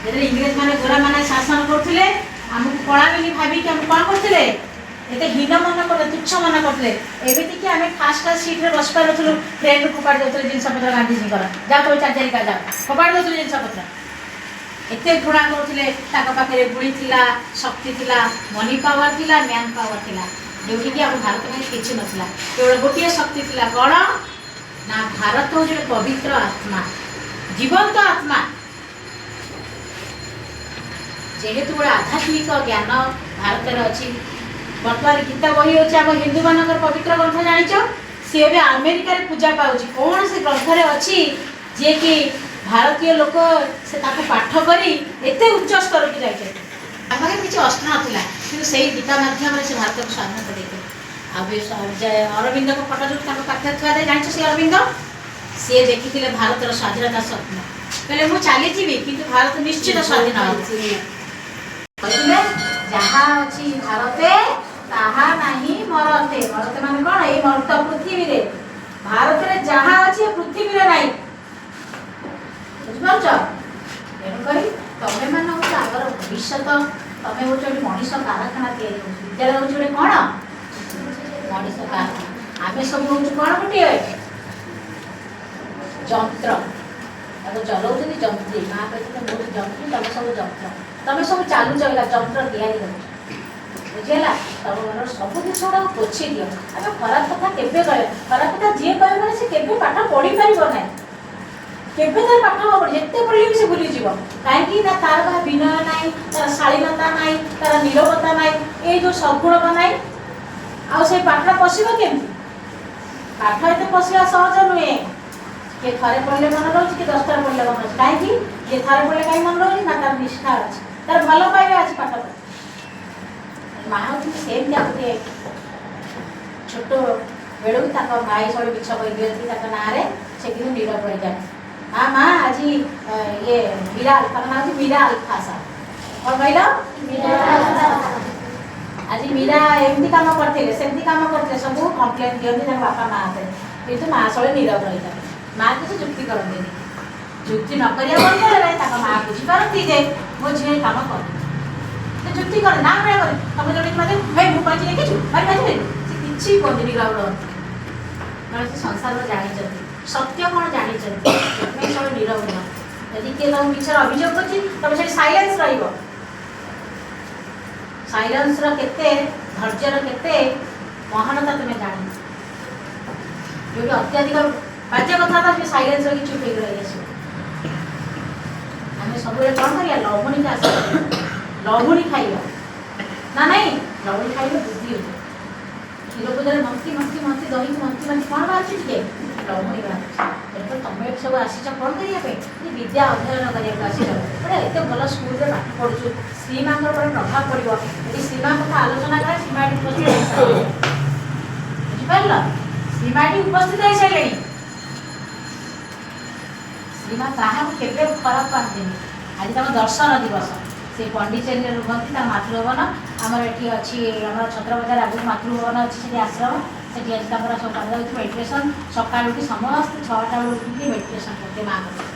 ଯେତେବେଳେ ଇଂରେଜ ମାନେ, ଗୋରାମାନେ ଶାସନ କରୁଥିଲେ, ଆମକୁ କଳା ବୋଲି ଭାବିକି ଆମକୁ କ'ଣ କରୁଥିଲେ? ଏତେ ହୀନ ମନେ କରୁଥିଲେ, ତୁଚ୍ଛ ମନେ କରୁଥିଲେ। ଏମିତିକି ଆମେ ଫାର୍ଷ୍ଟ କ୍ଲାସ୍ ସିଟ୍ରେ ବସି ପାରୁନଥିଲୁ। ଟ୍ରେନ୍ରୁ ଫୋପାଡ଼ି ଦେଉଥିଲେ ଜିନିଷପତ୍ର ଗାନ୍ଧିଜୀଙ୍କର। ଯାଅ ତମେ ଚାରି ଚାରିକା ଯାଅ, ଫୋପାଡ଼ି ଦେଉଥିଲେ ଜିନିଷପତ୍ର। ଏତେ ଘୃଣା କରୁଥିଲେ। ତାଙ୍କ ପାଖରେ ଗୁଳି ଥିଲା, ଶକ୍ତି ଥିଲା, ମନି ପାୱାର ଥିଲା, ମ୍ୟାନ୍ ପାୱାର ଥିଲା, ଯେଉଁଠିକି ଆମ ଭାରତ ପାଖରେ କିଛି ନଥିଲା। କେବଳ ଗୋଟିଏ ଶକ୍ତି ଥିଲା। କ'ଣ ନା ଭାରତ ହେଉଛି ଗୋଟେ ପବିତ୍ର ଆତ୍ମା, ଜୀବନ୍ତ ଆତ୍ମା। ଯେହେତୁ ଗୋଟେ ଆଧ୍ୟାତ୍ମିକ ଜ୍ଞାନ ଭାରତରେ ଅଛି। ବର୍ତ୍ତମାନ ଗୀତା ବହି ହେଉଛି ଆମ ହିନ୍ଦୁମାନଙ୍କର ପବିତ୍ର ଗ୍ରନ୍ଥ, ଜାଣିଛ? ସିଏ ଏବେ ଆମେରିକାରେ ପୂଜା ପାଉଛି। କ'ଣ ସେ ଗ୍ରନ୍ଥରେ ଅଛି, ଯିଏକି ଭାରତୀୟ ଲୋକ ସେ ତାକୁ ପାଠ କରି ଏତେ ଉଚ୍ଚ ସ୍ତରକୁ ଯାଇଛନ୍ତି? ତାଙ୍କ ପାଖରେ କିଛି ଅସ୍ତ୍ର ନଥିଲା, କିନ୍ତୁ ସେଇ ଗୀତା ମାଧ୍ୟମରେ ସେ ଭାରତକୁ ସ୍ୱାଧୀନତା ଦେଇଥିଲେ। ଆଉ ବି ଅରବିନ୍ଦଙ୍କ ଫଟୋ ଯୋଉ ତାଙ୍କ ପାଖରେ ଥୁଆଯାଏ, ଜାଣିଛ? ସେ ଅରବିନ୍ଦ, ସିଏ ଦେଖିଥିଲେ ଭାରତର ସ୍ୱାଧୀନତା ସ୍ୱପ୍ନ। କହିଲେ, ମୁଁ ଚାଲିଯିବି, କିନ୍ତୁ ଭାରତ ନିଶ୍ଚିତ ସ୍ୱାଧୀନ ହେବ। କହିଥିଲେ, ଯାହା ଅଛି ଭାରତେ ତାହା ନାହିଁ ମରତେ। ମରତେ ମାନେ କ'ଣ? ଏଇ ମର୍ତ୍ତ ପୃଥିବୀରେ। ଭାରତରେ ଯାହା ଅଛି, ଏ ପୃଥିବୀରେ ନାହିଁ। ବୁଝିପାରୁଛ? ତେଣୁକରି ତମେ ମାନେ ହଉଛ ଆଗର ଭବିଷ୍ୟତ। ତମେ ହଉଛ ଗୋଟେ ମଣିଷ କାରଖାନା ତିଆରି ହଉଛି। ବିଦ୍ୟାଳୟ ହଉଛି ଗୋଟେ କ'ଣ? ମଣିଷ କାରଖାନା। ଆମେ ସବୁ ହଉଛୁ କ'ଣ? ଗୋଟିଏ ଯନ୍ତ୍ର। ତାକୁ ଚଲାଉଛନ୍ତି ଯନ୍ତ୍ରୀ। ମା କହିଛନ୍ତି, ମୁଁ ହଉଛି ଯନ୍ତ୍ରୀ, ତମେ ସବୁ ଯନ୍ତ୍ର। ତମେ ସବୁ ଚାଲୁଛ ଏକା, ଯନ୍ତ୍ର ତିଆରି ହଉଛ। ବୁଝିହେଲା? ତମ ମନର ସବୁ ଜିନିଷ ଗୁଡ଼ାକୁ ପୋଛି ଦିଅ। ଆମେ ଖରାପ କଥା କେବେ କହିବା? ଖରାପ କଥା ଯିଏ କହିବ ମାନେ ସେ କେବେ ପାଠ ପଢ଼ିପାରିବ ନାହିଁ। କେବେ ତାର ପାଠ ହବନି। ଯେତେ ପଢ଼ିଲେ ବି ସେ ଭୁଲିଯିବ। କାହିଁକି ନା ତାର ବା ବିନୟ ନାହିଁ, ତାର ଶାଳୀନତା ନାହିଁ, ତାର ନିରବତା ନାହିଁ, ଏଇ ଯୋଉ ସଦ୍ଗୁଣକ ନାହିଁ। ଆଉ ସେଇ ପାଠଟା ପଶିବ କେମିତି? ପାଠ ଏତେ ପଶିବା ସହଜ ନୁହେଁ। କିଏ ଥରେ ପଢ଼ିଲେ ମନେ ରହୁଛି, କିଏ 10 ଥର ପଢ଼ିଲେ ମନେ ରହୁଛି। କାହିଁକି? କିଏ ଥରେ ପଢ଼ିଲେ କାହିଁକି ମନେ ରହୁଛି ନା ତାର ନିଷ୍ଠା ଅଛି, ତାର ଭଲ ପାଇବା ଅଛି ପାଠ ପ୍ରତି। ମା ହେଉଛନ୍ତି ସେମିତିଆ ଗୋଟିଏ। ଛୋଟ ବେଳୁ ତାଙ୍କ ଭାଇ ସବୁ ମିଛ କହିଦିଅନ୍ତି ତାଙ୍କ ନାଁରେ, ସେ କିନ୍ତୁ ନୀରବ ରହିଯାନ୍ତି। ମା, ମା, ଆଜି ଇଏ ମୀରା, ତାଙ୍କ ନାଁ ହେଉଛି ମୀରା ଆଲଫାସା। କ'ଣ କହିଲ? ଆଜି ମୀରା ଏମିତି କାମ କରିଥିଲେ, ସେମିତି କାମ କରିଥିଲେ, ସବୁ କମ୍ପ୍ଲେନ୍ ଦିଅନ୍ତି ତାଙ୍କ ବାପା ମା ହାତରେ। କିନ୍ତୁ ମା ସବୁବେଳେ ନୀରବ ରହିଥାନ୍ତି। ମା କିଛି ଯୁକ୍ତି କରନ୍ତିନି। ଯୁକ୍ତି ନ କରିବା ବଦଳରେ ତାଙ୍କ ମା ବୁଝିପାରନ୍ତି ଯେ ମୋ ଝିଅ ଏ କାମ କରେ। ସେ ଯୁକ୍ତି କରେ ନା କରେ କରେ ତମେ ଯୋଉଠି ମାରେ, ଭାଇ, ମୁଁ କହିଛି, ଦେଖିଛୁ, ମାରି ମାରି। ସେ କିଛି କୁହନ୍ତି, ନୀରବ ରହନ୍ତି। କାରଣ ସେ ସଂସାରର ଜାଣିଛନ୍ତି, ସତ୍ୟ କ'ଣ ଜାଣିଛନ୍ତି। ସେଥିପାଇଁ ସବୁବେଳେ ନୀରବ ରୁହନ୍ତି। ଯଦି କିଏ ତମ ମିଛର ଅଭିଯୋଗ କରୁଛି, ତମେ ସେଠି ସାଇଲେନ୍ସ ରହିବ। ସାଇଲେନ୍ସର କେତେ, ଧୈର୍ଯ୍ୟର କେତେ ମହାନତା ତୁମେ ଜାଣିନ। ଯୋଉଠି ଅତ୍ୟଧିକ ବାଜ୍ୟ କଥା, ସେ ସାଇଲେନ୍ସ ରଖି ଚୁପ୍ ହେଇକି ରହିଆସିବ। ଆମେ ସବୁବେଳେ କ'ଣ କରିବା? ଲହୁଣୀକି ଆଶା କରିବା, ଲହୁଣୀ ଖାଇବା ନା ନାଇଁ? ଲହୁଣୀ ଖାଇଲେ ବୁଦ୍ଧି ହୁଏ। କ୍ଷୀର ପୂଜାରେ ମନ୍ଥି ମନ୍ଥି ମନ୍ଥି, ଦହିକୁ ମନ୍ଥି ମନ୍ଥି କ'ଣ ବାହାରୁଛି? ଟିକେ ଲହୁଣୀ ବାହାରୁଛି। ତେଣୁକରି ତମେ ଏଠି ସବୁ ଆସିଛ କ'ଣ କରିବା ପାଇଁ? ଏ ବିଦ୍ୟା ଅଧ୍ୟୟନ କରିବାକୁ ଆସିଛ। ଗୋଟେ ଏତେ ଭଲ ସ୍କୁଲରେ ପାଠ ପଢ଼ୁଛୁ, ଶ୍ରୀମାଙ୍କର ଗୋଟେ ପ୍ରଭାବ ପଡ଼ିବ। ଏଠି ଶ୍ରୀମା କଥା ଆଲୋଚନା କଲେ ଶ୍ରୀମା ଏଠି ଉପସ୍ଥିତ ହେଇସାରିଲେଣି। ବୁଝିପାରିଲ? ଶ୍ରୀମା ଏଠି ଉପସ୍ଥିତ ହେଇସାରିଲେଣି। ଶ୍ରୀମା କାହାକୁ କେବେ ଖରାପ ପାଆନ୍ତିନି। ଆଜି ତାଙ୍କ ଦର୍ଶନ ଦିବସ। ସେ ପଣ୍ଡିଚେରୀରେ ରୁହନ୍ତି, ତାଙ୍କ ମାତୃଭବନ ଆମର ଏଠି ଅଛି। ଆମର ଛତ୍ରବଜାର ଆଗକୁ ମାତୃଭବନ ଅଛି, ସେଠି ଆଶ୍ରମ। ସେଠି ଆଜି ତାଙ୍କର ସବୁ କରାଯାଉଛି ମେଡ଼ିଟେସନ୍। ସକାଳୁ ଉଠି ସମସ୍ତେ 6ଟା ବେଳୁ ଉଠିକି ମେଡ଼ିଟେସନ୍ କରୁଥିଲେ ମାଆଙ୍କ।